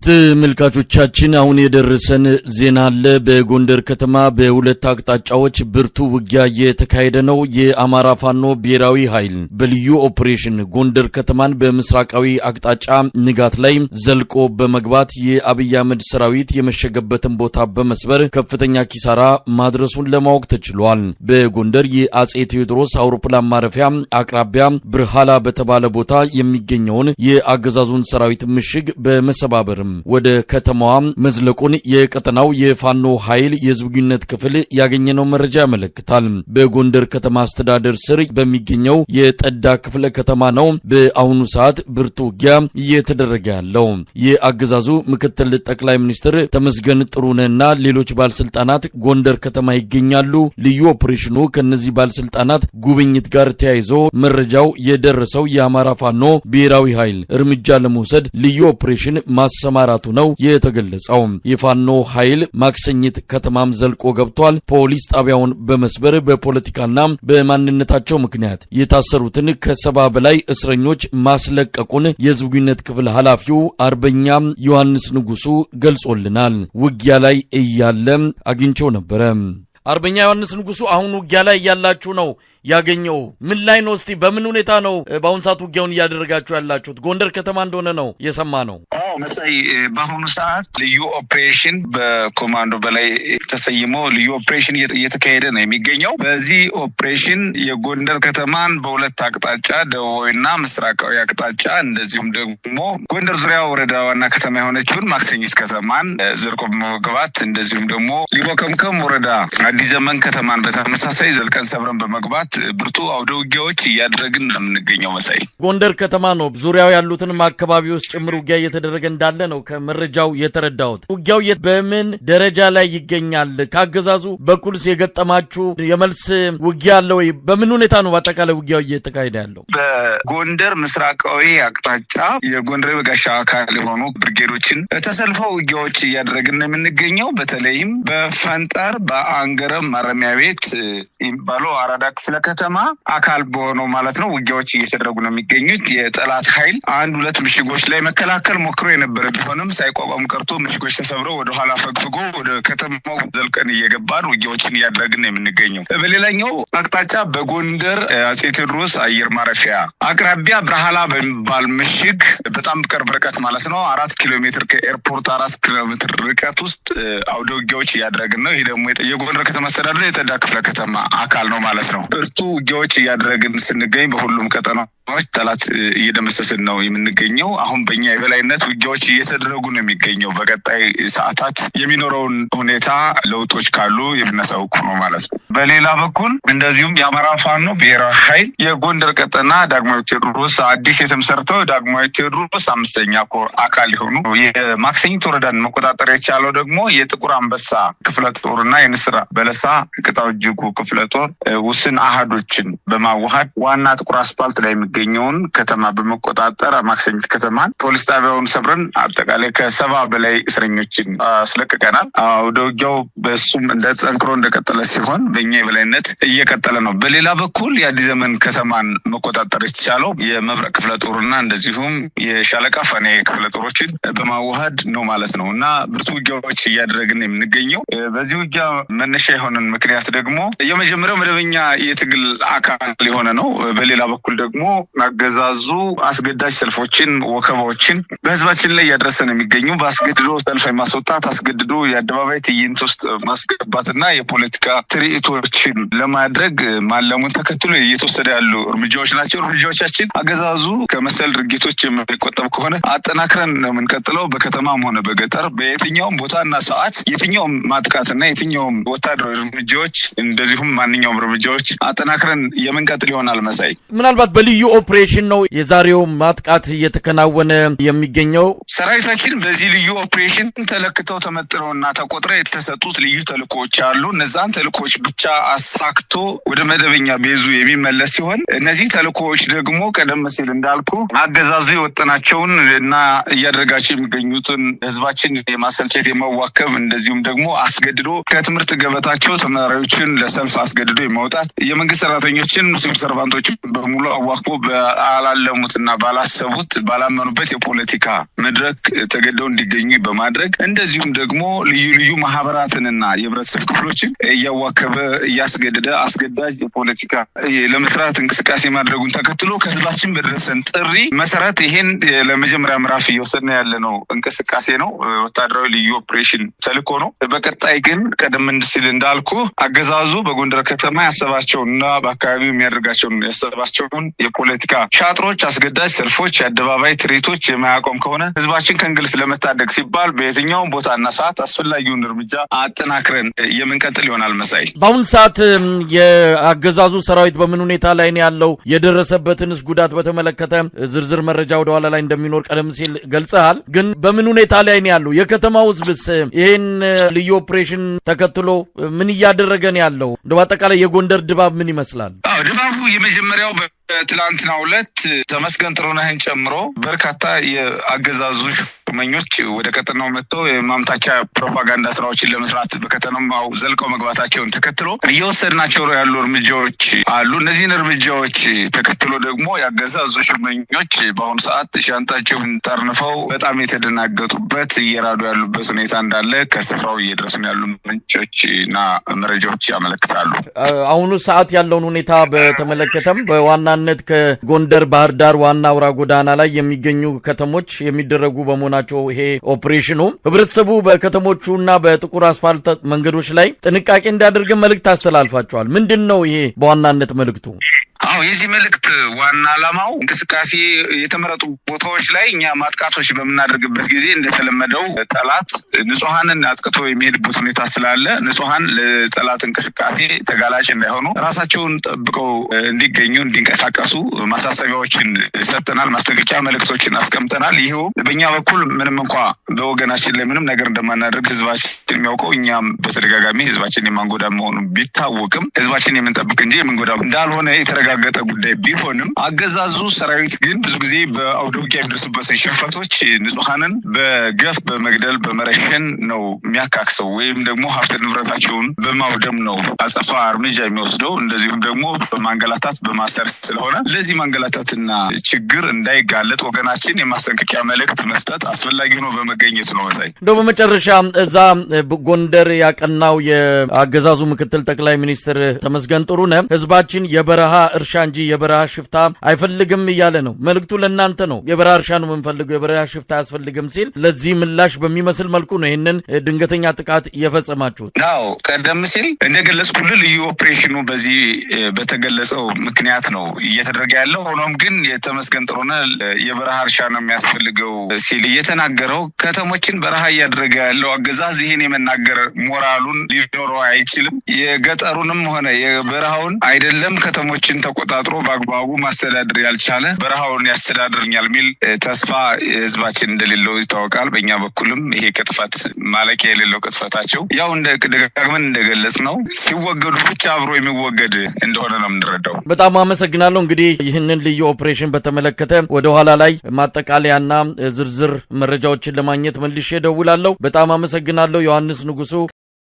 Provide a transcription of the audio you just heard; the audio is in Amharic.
ተመልካቾቻችን፣ አሁን የደረሰን ዜና አለ። በጎንደር ከተማ በሁለት አቅጣጫዎች ብርቱ ውጊያ እየተካሄደ ነው። የአማራ ፋኖ ብሔራዊ ኃይል በልዩ ኦፕሬሽን ጎንደር ከተማን በምስራቃዊ አቅጣጫ ንጋት ላይ ዘልቆ በመግባት የአብይ አህመድ ሰራዊት የመሸገበትን ቦታ በመስበር ከፍተኛ ኪሳራ ማድረሱን ለማወቅ ተችሏል። በጎንደር የአጼ ቴዎድሮስ አውሮፕላን ማረፊያ አቅራቢያ ብርሃላ በተባለ ቦታ የሚገኘውን የአገዛዙን ሰራዊት ምሽግ በመሰባበርም ወደ ከተማዋ መዝለቁን የቀጠናው የፋኖ ኃይል የህዝብ ግንኙነት ክፍል ያገኘነው መረጃ ያመለክታል። በጎንደር ከተማ አስተዳደር ስር በሚገኘው የጠዳ ክፍለ ከተማ ነው በአሁኑ ሰዓት ብርቱ ውጊያ እየተደረገ ያለው። የአገዛዙ ምክትል ጠቅላይ ሚኒስትር ተመስገን ጥሩነህና ሌሎች ባለስልጣናት ጎንደር ከተማ ይገኛሉ። ልዩ ኦፕሬሽኑ ከነዚህ ባለስልጣናት ጉብኝት ጋር ተያይዞ መረጃው የደረሰው የአማራ ፋኖ ብሔራዊ ኃይል እርምጃ ለመውሰድ ልዩ ኦፕሬሽን ማሰማራቱ ነው የተገለጸው። የፋኖ ኃይል ማክሰኝት ከተማም ዘልቆ ገብቷል። ፖሊስ ጣቢያውን በመስበር በፖለቲካና በማንነታቸው ምክንያት የታሰሩትን ከ70 በላይ እስረኞች ማስለቀቁን የህዝብ ግንኙነት ክፍል ኃላፊው አርበኛ ዮሐንስ ንጉሱ ገልጾልናል። ውጊያ ላይ እያለ አግኝቸው ነበረ። አርበኛ ዮሐንስ ንጉሱ፣ አሁን ውጊያ ላይ እያላችሁ ነው ያገኘው። ምን ላይ ነው? እስቲ በምን ሁኔታ ነው በአሁን ሰዓት ውጊያውን እያደረጋችሁ ያላችሁት? ጎንደር ከተማ እንደሆነ ነው የሰማ ነው። መሳይ፣ በአሁኑ ሰዓት ልዩ ኦፕሬሽን በኮማንዶ በላይ ተሰይሞ ልዩ ኦፕሬሽን እየተካሄደ ነው የሚገኘው። በዚህ ኦፕሬሽን የጎንደር ከተማን በሁለት አቅጣጫ፣ ደቡባዊና ምስራቃዊ አቅጣጫ፣ እንደዚሁም ደግሞ ጎንደር ዙሪያ ወረዳ ዋና ከተማ የሆነችውን ማክሰኝት ከተማን ዘልቆ በመግባት፣ እንደዚሁም ደግሞ ሊቦ ከምከም ወረዳ አዲስ ዘመን ከተማን በተመሳሳይ ዘልቀን ሰብረን በመግባት ብርቱ አውደ ውጊያዎች እያደረግን ነው የምንገኘው። መሳይ፣ ጎንደር ከተማ ነው፣ ዙሪያው ያሉትንም አካባቢዎች ጭምር ውጊያ እየተደረገ እንዳለ ነው ከመረጃው የተረዳሁት። ውጊያው በምን ደረጃ ላይ ይገኛል? ከአገዛዙ በኩልስ የገጠማችሁ የመልስ ውጊያ አለ ወይ? በምን ሁኔታ ነው በአጠቃላይ ውጊያው እየተካሄደ ያለው? በጎንደር ምስራቃዊ አቅጣጫ የጎንደር የበጋሻው አካል የሆኑ ብርጌዶችን ተሰልፈው ውጊያዎች እያደረግን ነው የምንገኘው። በተለይም በፈንጠር በአንገረም ማረሚያ ቤት የሚባለው አራዳ ክፍለ ከተማ አካል በሆነው ማለት ነው ውጊያዎች እየተደረጉ ነው የሚገኙት። የጠላት ኃይል አንድ ሁለት ምሽጎች ላይ መከላከል ሞክሮ የነበረ ቢሆንም ሳይቋቋም ቀርቶ ምሽጎች ተሰብረው ወደኋላ ፈግፍጎ ወደ ከተማው ዘልቀን እየገባን ውጊያዎችን እያደረግን ነው የምንገኘው። በሌላኛው አቅጣጫ በጎንደር አጼ ቴዎድሮስ አየር ማረፊያ አቅራቢያ ብርሃላ በሚባል ምሽግ፣ በጣም ቅርብ ርቀት ማለት ነው፣ 4 ኪሎ ሜትር፣ ከኤርፖርት 4 ኪሎ ሜትር ርቀት ውስጥ አውደ ውጊያዎች እያደረግን ነው። ይህ ደግሞ የጎንደር ከተማ አስተዳደር የጠዳ ክፍለ ከተማ አካል ነው ማለት ነው። ብርቱ ውጊያዎች እያደረግን ስንገኝ በሁሉም ቀጠናዎች ጠላት እየደመሰስን ነው የምንገኘው። አሁን በኛ የበላይነት ውጊያዎች እየተደረጉ ነው የሚገኘው። በቀጣይ ሰዓታት የሚኖረውን ሁኔታ ለውጦች ካሉ የምናሳውቅ ነው ማለት ነው። በሌላ በኩል እንደዚሁም የአማራ ፋኖ ብሔራዊ ኃይል የጎንደር ቀጠና ዳግማዊ ቴዎድሮስ፣ አዲስ የተመሰረተው ዳግማዊ ቴዎድሮስ አምስተኛ ኮር አካል የሆኑ፣ የማክሰኝት ወረዳን መቆጣጠር የቻለው ደግሞ የጥቁር አንበሳ ክፍለ ጦርና የንስር በለሳ ቅጣው እጅጉ ክፍለ ጦር ውስን አሃዶችን በማዋሃድ ዋና ጥቁር አስፓልት ላይ የሚገኘውን ከተማ በመቆጣጠር ማክሰኝት ከተማን ፖሊስ ጣቢያውን ሰብረን አጠቃላይ ከ70 በላይ እስረኞችን አስለቅቀናል። አውደ ውጊያው በሱም እንደ ጠንክሮ እንደቀጠለ ሲሆን በእኛ የበላይነት እየቀጠለ ነው። በሌላ በኩል የአዲስ ዘመን ከተማን መቆጣጠር የተቻለው የመብረቅ ክፍለ ጦርና እንደዚሁም የሻለቃ ፋኔ ክፍለ ጦሮችን በማዋሃድ ነው ማለት ነው እና ብርቱ ውጊያዎች እያደረግን የምንገኘው። በዚህ ውጊያ መነሻ የሆነን ምክንያት ደግሞ የመጀመሪያው መደበኛ የትግል አካል የሆነ ነው። በሌላ በኩል ደግሞ አገዛዙ አስገዳጅ ሰልፎችን፣ ወከባዎችን በህዝባችን ላይ እያደረሰ ነው የሚገኙ። በአስገድዶ ሰልፍ የማስወጣት፣ አስገድዶ የአደባባይ ትዕይንት ውስጥ ማስገባትና የፖለቲካ ትርኢቶችን ለማድረግ ማለሙን ተከትሎ እየተወሰደ ያሉ እርምጃዎች ናቸው። እርምጃዎቻችን አገዛዙ ከመሰል ድርጊቶች የማይቆጠብ ከሆነ አጠናክረን ነው የምንቀጥለው። በከተማም ሆነ በገጠር በየትኛውም ቦታና ሰዓት የትኛውም ማጥቃትና የትኛውም ወታደራዊ እርምጃዎች እንደዚሁም ማንኛውም እርምጃዎች አጠናክረን የምንቀጥል ይሆናል። መሳይ፣ ምናልባት በልዩ ኦፕሬሽን ነው የዛሬው ማጥቃት እየተከናወነ የሚገኘው። ሰራዊታችን በዚህ ልዩ ኦፕሬሽን ተለክተው ተመጥነውና ተቆጥረው የተሰጡት ልዩ ተልእኮዎች አሉ። እነዛን ተልእኮዎች ብቻ አሳክቶ ወደ መደበኛ base ኡ የሚመለስ ሲሆን እነዚህ ተልእኮዎች ደግሞ ቀደም ሲል እንዳልኩ አገዛዙ የወጠናቸውን እና እያደረጋቸው የሚገኙትን ህዝባችን የማሰልቸት፣ የማዋከብ፣ እንደዚሁም ደግሞ አስገድዶ ከትምህርት ገበታቸው ተማሪዎችን ለሰልፍ አስገድዶ የማውጣት፣ የመንግስት ሰራተኞችን civil servant ኦችን በሙሉ አዋክቦ ባላለሙትና ባላሰቡት ባላመኑበት የፖለቲካ መድረክ ተገደው እንዲገኙ በማድረግ እንደዚሁም ደግሞ ልዩ ልዩ ማህበራትንና የህብረተሰብ ክፍሎችን እያዋከበ እያስገደደ አስገዳጅ የፖለቲካ ለመስራት እንቅስቃሴ ማድረጉን ተከትሎ ከህዝባችን በደረሰን ጥሪ መሰረት ይሄን ለመጀመሪያ ምዕራፍ እየወሰድን ያለ ነው እንቅስቃሴ ነው። ወታደራዊ ልዩ ኦፕሬሽን ተልእኮ ነው። በቀጣይ ግን ቀደም ሲል እንዳልኩ አገዛዙ በጎንደር ከተማ ያሰባቸውንና በአካባቢው የሚያደርጋቸውን ያሰባቸውን የፖለቲካ ሻጥሮች፣ አስገዳጅ ሰልፎች፣ የአደባባይ ትርኢቶች የማያቆም ከሆነ ህዝባችን ከእንግልት ለመታደግ ሲባል በየትኛውም ቦታና ሰዓት አስፈላጊውን እርምጃ አጠናክረን የምንቀጥል ይሆናል። መሳይ፣ በአሁኑ ሰዓት የአገዛዙ ሰራዊት በምን ሁኔታ ላይ ነው ያለው? የደረሰበትንስ ጉዳት በተመለከተ ዝርዝር መረጃ ወደኋላ ላይ እንደሚኖር ቀደም ሲል ገልጸሃል። ግን በምን ሁኔታ ላይ ነው ያለው? የከተማው ህዝብስ ይህን ልዩ ኦፕሬሽን ተከትሎ ምን እያደረገ ነው ያለው? እንደ በአጠቃላይ የጎንደር ድባብ ምን ይመስላል? አዎ፣ ድባቡ የመጀመሪያው በትላንትናው ዕለት ተመስገን ጥሩነህን ጨምሮ በርካታ የአገዛዙ ሹመኞች ወደ ቀጠናው መጥተው የማምታቻ ፕሮፓጋንዳ ስራዎችን ለመስራት በከተማው ዘልቀው መግባታቸውን ተከትሎ እየወሰድናቸው ያሉ እርምጃዎች አሉ። እነዚህን እርምጃዎች ተከትሎ ደግሞ የአገዛዙ ሹመኞች በአሁኑ ሰዓት ሻንጣቸውን ጠርንፈው በጣም የተደናገጡበት እየራዱ ያሉበት ሁኔታ እንዳለ ከስፍራው እየደረሱን ያሉ ምንጮች እና መረጃዎች ያመለክታሉ። አሁኑ ሰዓት ያለውን ሁኔታ በተመለከተም በዋናነት ከጎንደር ባህር ዳር ዋና አውራ ጎዳና ላይ የሚገኙ ከተሞች የሚደረጉ በመሆናቸው ይሄ ኦፕሬሽኑ ህብረተሰቡ በከተሞቹና በጥቁር አስፋልት መንገዶች ላይ ጥንቃቄ እንዲያደርግ መልእክት አስተላልፋቸዋል። ምንድን ነው ይሄ በዋናነት መልእክቱ? አዎ፣ የዚህ መልእክት ዋና ዓላማው እንቅስቃሴ የተመረጡ ቦታዎች ላይ እኛ ማጥቃቶች በምናደርግበት ጊዜ እንደተለመደው ጠላት ንጹሐንን አጥቅቶ የሚሄድበት ሁኔታ ስላለ ንጹሐን ለጠላት እንቅስቃሴ ተጋላጭ እንዳይሆኑ ራሳቸውን ጠብቀው እንዲገኙ እንዲንቀሳቀሱ ማሳሰቢያዎችን ሰጥተናል። ማስጠንቀቂያ መልእክቶችን አስቀምጠናል። ይኸው በእኛ በኩል ምንም እንኳ በወገናችን ላይ ምንም ነገር እንደማናደርግ ህዝባችን የሚያውቀው እኛም በተደጋጋሚ ህዝባችን የማንጎዳ መሆኑ ቢታወቅም ህዝባችን የምንጠብቅ እንጂ የምንጎዳ እንዳልሆነ የተረጋገጠ ጉዳይ ቢሆንም አገዛዙ ሰራዊት ግን ብዙ ጊዜ በአውደ ውጊያ የሚደርሱበትን ሽንፈቶች ንጹሐንን በገፍ በመግደል በመረሸን ነው የሚያካክሰው ወይም ደግሞ ሀብት ንብረታቸውን በማውደም ነው አጸፋ እርምጃ የሚወስደው። እንደዚሁም ደግሞ በማንገላታት በማሰር ስለሆነ ለዚህ ማንገላታትና ችግር እንዳይጋለጥ ወገናችን የማስጠንቀቂያ መልእክት መስጠት አስፈላጊ ሆኖ በመገኘቱ ነው። መሳይ፣ እንደው በመጨረሻ እዛ ጎንደር ያቀናው የአገዛዙ ምክትል ጠቅላይ ሚኒስትር ተመስገን ጥሩነህ ህዝባችን የበረሃ እርሻ እንጂ የበረሃ ሽፍታ አይፈልግም እያለ ነው። መልእክቱ ለእናንተ ነው። የበረሃ እርሻ ነው የምንፈልገው፣ የበረሃ ሽፍታ አያስፈልግም ሲል ለዚህ ምላሽ በሚመስል መልኩ ነው ይህንን ድንገተኛ ጥቃት የፈጸማችሁት። አዎ፣ ቀደም ሲል እንደገለጽኩልህ ልዩ ኦፕሬሽኑ በዚህ በተገለጸው ምክንያት ነው እየተደረገ ያለው። ሆኖም ግን የተመስገን ጥሩነህ የበረሃ እርሻ ነው የሚያስፈልገው ሲል እየተናገረው ከተሞችን በረሃ እያደረገ ያለው አገዛዝ ይህን የመናገር ሞራሉን ሊኖረው አይችልም። የገጠሩንም ሆነ የበረሃውን አይደለም ከተሞችን ተቆጣጥሮ በአግባቡ ማስተዳደር ያልቻለ በረሃውን ያስተዳድርኛል የሚል ተስፋ ህዝባችን እንደሌለው ይታወቃል። በእኛ በኩልም ይሄ ቅጥፈት ማለቂያ የሌለው ቅጥፈታቸው ያው እንደ ደጋግመን እንደገለጽ ነው ሲወገዱ ብቻ አብሮ የሚወገድ እንደሆነ ነው የምንረዳው። በጣም አመሰግናለሁ። እንግዲህ ይህንን ልዩ ኦፕሬሽን በተመለከተ ወደ ኋላ ላይ ማጠቃለያና ዝርዝር መረጃዎችን ለማግኘት መልሼ እደውላለሁ። በጣም አመሰግናለሁ። ዮሐንስ ንጉሱ።